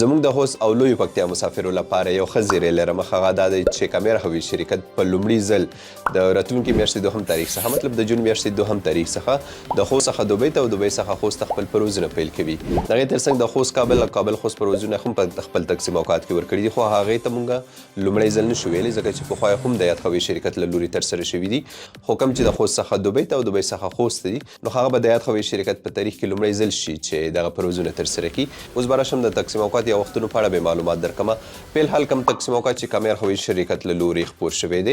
زموږ د خوست او لویې پکتیا مسافرو لپاره یو ښه زیری لرم، هغه دا دی چې کامیر هوایي شرکت په لومړي ځل د راتلونکي میاشتې دوهم تاریخ څخه، مطلب د جون میاشتې دوهم تاریخ څخه د خوست څخه دوبۍ ته او دوبۍ څخه خوست ته خپل پروازونه پیل کوي. د هغې ترڅنګ د خوست کابل او کابل خوست پروازونه هم په خپل تقسیم اوقات کې ورکړي دي، خو هغې ته مونږ لومړی ځل نشو ویلی، ځکه چې پخوا هم د یاد هوایي شرکت له لوري ترسره شوي دي، خو کوم چې د خوست څخه دوبۍ ته او دوبۍ څخه خوست ته دي، نو هغه به د یاد هوایي شرکت په تاریخ کې لومړی ځل شي چې دغه پروازونه ترسره کړي. اوس به راشم د تقسیم اوقات یا وختونو په اړه به معلومات درکړم. په الحال کوم تقسیم اوقات چې کامیار هوایي شرکت له لوري خپور شوی دی،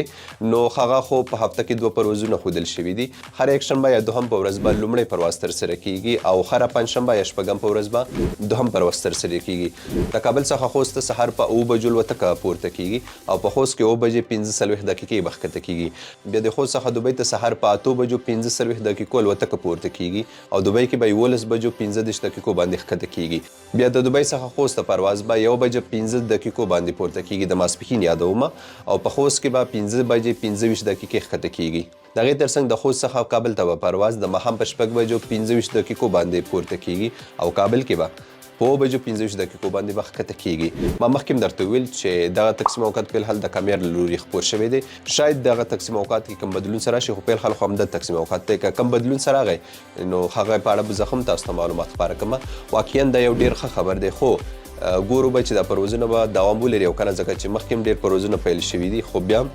نو هغه خو په هفته کې دوه پروازونه ښودل شوي دي. هره یکشنبه یا دوهم په ورځ به لومړی پرواز ترسره کیږي او هره پنجشنبه یا شپږم په ورځ به دوهم پرواز ترسره کیږي. د کابل څخه خوست ته سهار په 7 بجو الوتکه پورته کیږي او په خوست کې 7 بجې 45 دقیقې به ښکته کیږي. بیا د خوست څخه دوبۍ ته سهار په 8 بجو 45 دقیقو الوتکه پورته کیږي او دوبۍ کې به 11 بجو 35 دقیقو باندې ښکته کیږي. بیا د دوبۍ څخه خوست ته پرواز به 1 بجه 5 دقیقو باندې پورته کیږي، د ماسپښین یادوم، او په خوست کې به 5 بجې 25 دقیقې ښکته کیږي. د هغې ترڅنګ د خوست څخه کابل ته به پرواز د ماښام په 6 بجو 25 دقیقو باندې پورته کیږي او کابل کې به په 7 بجو 25 دقیقو باندې به ښکته کیږي. ما مخکې هم درته وویل چې دغه تقسیم اوقات په الحال د کامیار له لوري خپور شوی دی. شاید دغه تقسیم اوقات کې کوم بدلون سره راشي، خو په الحال خو همدا تقسیم اوقات دی. که کوم بدلون سره راغی، نو هغه په اړه به زه هم تاسو ته معلومات خپاره کړم. واقعا دا یو ډیر ښه خبر دی، خو ګورو به چې دا پروازونه به دوام ولري او کنه، ځکه چې مخکې هم ډېر پروازونه پیل شوي دي، خو بیا هم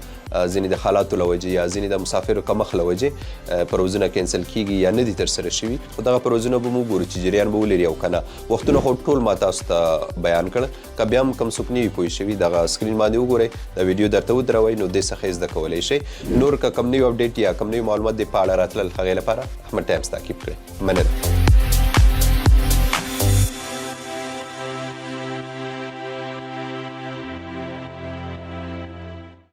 ځینې د حالاتو له وجې یا ځینې د مسافرو کمښت له وجې پروازونه کینسل کیږي یا نه دي ترسره شوي. خو دغه پروازونه به مو ګورو چې جریان به ولري او کنه. وختونه خو ټول ما تاسو ته بیان کړ. که بیا هم کوم څوک نه وي پوه شوي، دغه سکرین باندې وګورئ، دا ویډیو درته ودروئ، نو دې څخه یې زده کولی شئ. نور که کوم نوی اپډیټ یا کوم نوی معلومات دې په اړه راتلل، هغې لپاره احمد ټایمز تعقیب کړئ. مننه.